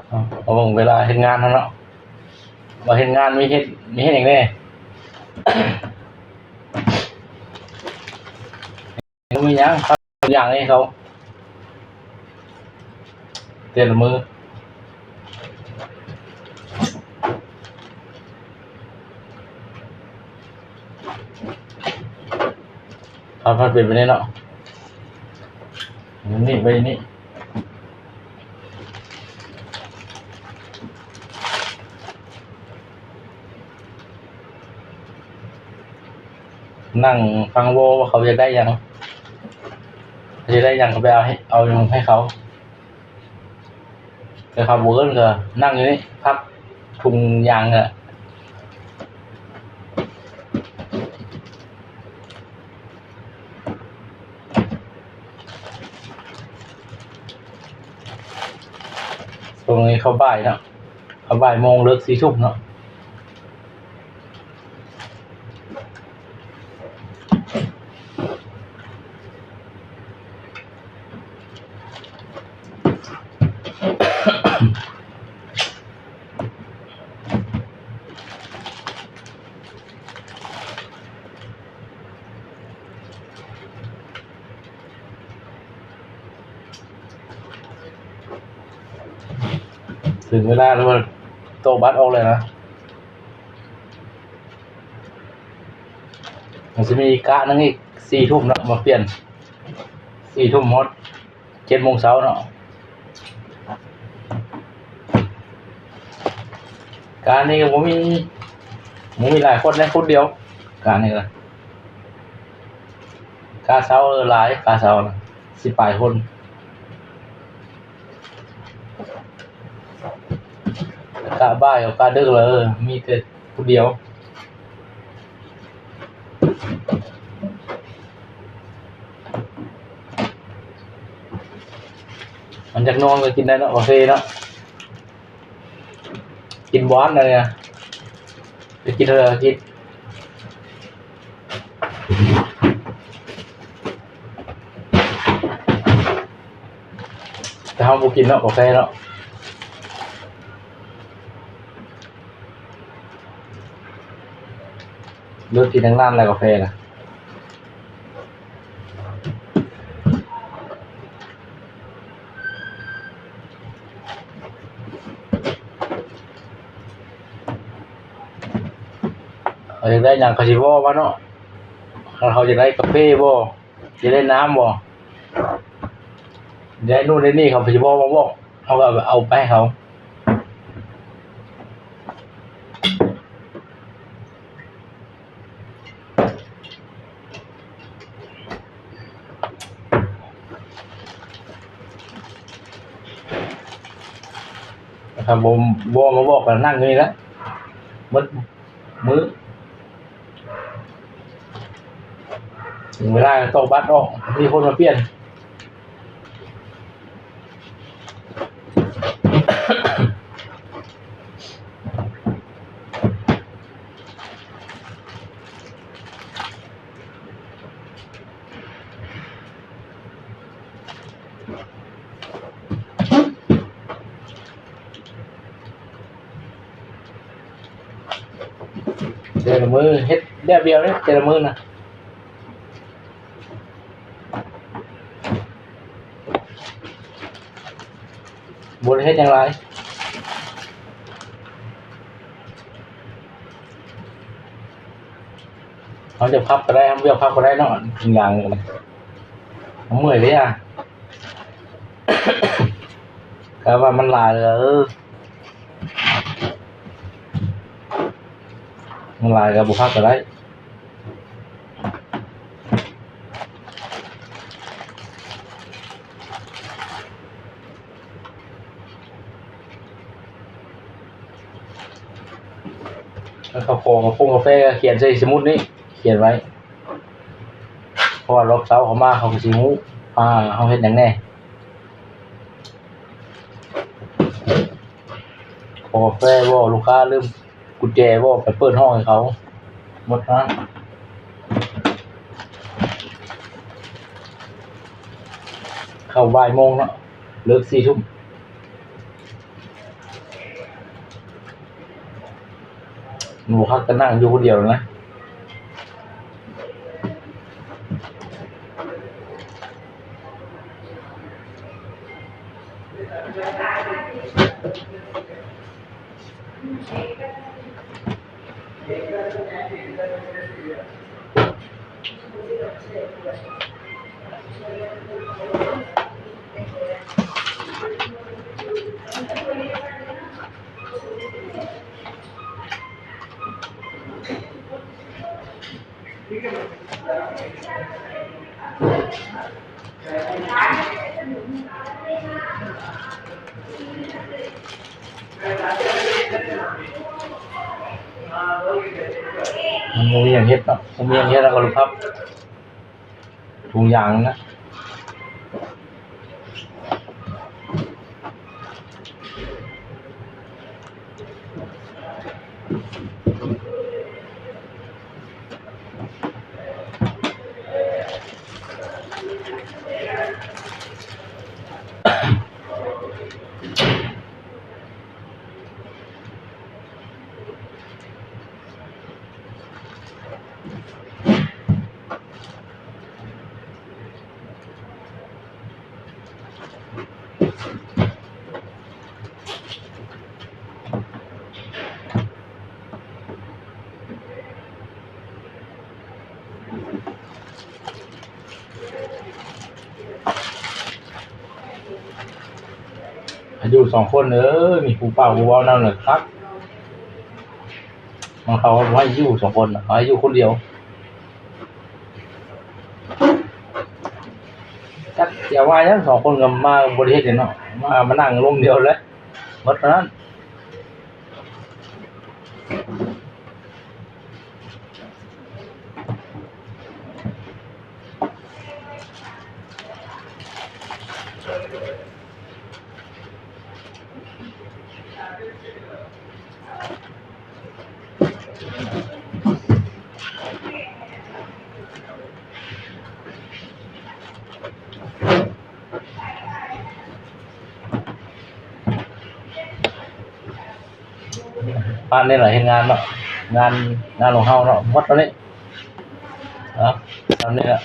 ເອົາເບິ່ງເວລາເຮັດງານເຮົາເນາະ ວ່າເຮັດງານມີເຮັດ ມີເຮັດຫຍັງແດ່? ບໍ່ມີຫຍັງ ເຂົາຢ່າງໃຫ້ເຂົາ ແຕ່ລະມື້ ເອົາ ມັນເປັນແບບນີ້ເນາະ ນີ້ໄວ້ນີ້. ນັ່ງຟັງເວົ້າວ່າເຂົາຢາກໄດ້ຫຍັງ ຢາກໄດ້ຫຍັງກໍໄປເອົາໃຫ້ ເອົາໃຫ້ເຂົາ ແຕ່ເຂົາບໍ່ເອີ້ນກໍນັ່ງຢູ່ນີ້ ພັກທຸງຢາງກະ ຊ່ວງນີ້ເຂົ້າບ່າຍເນາະ ເຂົ້າບ່າຍໂມງ ເລີກສີ່ທຸ່ມເນາະ. ເຖິງເວລາແລ້ວ ໂຕະບັດອອກແລ້ວນະ ມັນຊິມີກະໜຶ່ງອີກ ສີ່ທຸ່ມເນາະ ມາປ່ຽນ ສີ່ທຸ່ມຮອດ ເຈັດໂມງເຊົ້າເນາະ ການນີ້ກໍບໍ່ມີ ບໍ່ມີຫຼາຍຄົນເດ້ ຄົນດຽວ ການນີ້ກໍ ກາເຊົ້າຫຼາຍ ກາເຊົ້ານະ ສິບປາຍຄົນ ກະບ່າຍກັບກະດຶກລະ ເອີ ມີແຕ່ຜູ້ດຽວ. ມັນຢາກນອນກໍກິນໄດ້ເນາະ ກາເຟເນາະ ກິນບໍ່ອັ້ນເລີຍ ໄປກິນເທື່ອກິນ ແຕ່ເຮົາບໍ່ກິນເນາະ ກາເຟເນາະ. ເລີກກິນຕັ້ງນານແລ້ວກາແຟນະ ເຂົາຢາກໄດ້ຫຍັງເຂົາຊິເວົ້າມາເນາະ ຄັນເຂົາຢາກໄດ້ກາເຟບໍ່ ຢາກໄດ້ນ້ຳບໍ່ ຢາກໄດ້ໂນ່ນໄດ້ນີ້ ເຂົາຊິເວົ້າມາບອກ ເຮົາກໍເອົາໄປໃຫ້ເຂົາ. ຄັນບໍ່ ບໍ່ມາບອກກໍນັ່ງຢູ່ນີ້ແຫຼະ ໝົດມື້ ເວລາກໍຕອກບັດອອກ ມີຄົນມາປ່ຽນ. ແຕ່ລະມື້ເຮັດແບບດຽວເດ້ ແຕ່ລະມື້ນະ ບໍ່ໄດ້ເຮັດຫຍັງຫຼາຍ ເຮົາຈະພັກກໍໄດ້ ເຮົາບໍ່ຢາກພັກກໍໄດ້ເນາະ ທຸງຢາງນີ້ກໍໄດ້ ເມື່ອຍເດ້ອະ ກະວ່າມັນຫຼາຍແລ້ວ ເອີ ມັນຫຼາຍກໍບໍ່ພັກກໍໄດ້. ເຂົາຂໍກາຟົງກາແຟກໍຂຽນໃສ່ສະໝຸດນີ້ ຂຽນໄວ້ ເພາະວ່າລອບເຊົ້າເຂົາມາ ເຂົາກໍຊິຮູ້ວ່າເຮົາເຮັດຫຍັງແດ່. ຂໍກາແຟບໍ່ ລູກຄ້າລືມກຸນແຈບໍ່ ໄປເປີດຫ້ອງໃຫ້ເຂົາ ໝົດເທົ່ານັ້ນ. ເຂົ້າບ່າຍໂມງເນາະ ເລີກສີ່ທຸ່ມ. ບໍ່ຄັກກະນັ່ງຢູ່ຄົນດຽວນະ. ມັນບໍ່ມີຫຍັງເຮັດເນາະ ບໍ່ມີຫຍັງເຮັດ ເຮົາກໍລຸກພັບຖົງຢາງນະ. ຢູ່ສອງຄົນເອີຍ ມີຜູ້ປ່າວຜູ້ເວົ້ານຳລະຄັກ. ມັນເຂົາບໍ່ໃຫ້ຢູ່ສອງຄົນ ເຂົາໃຫ້ຢູ່ຄົນດຽວ. ຈັກຊິເອົາວ່າຫຍັງ ສອງຄົນກໍມາບໍ່ໄດ້ເຮັດຫຍັງເນາະ ມາ ມານັ່ງລົມດຽວແຫຼະ ໝົດເທົ່ານັ້ນ. ປານນີ້ລະເຮັດງານເນາະ ງານ ງານຂອງເຮົາເນາະ ໝົດເທົ່ານີ້ເນາະ ສ່ຳນີ້ລະ.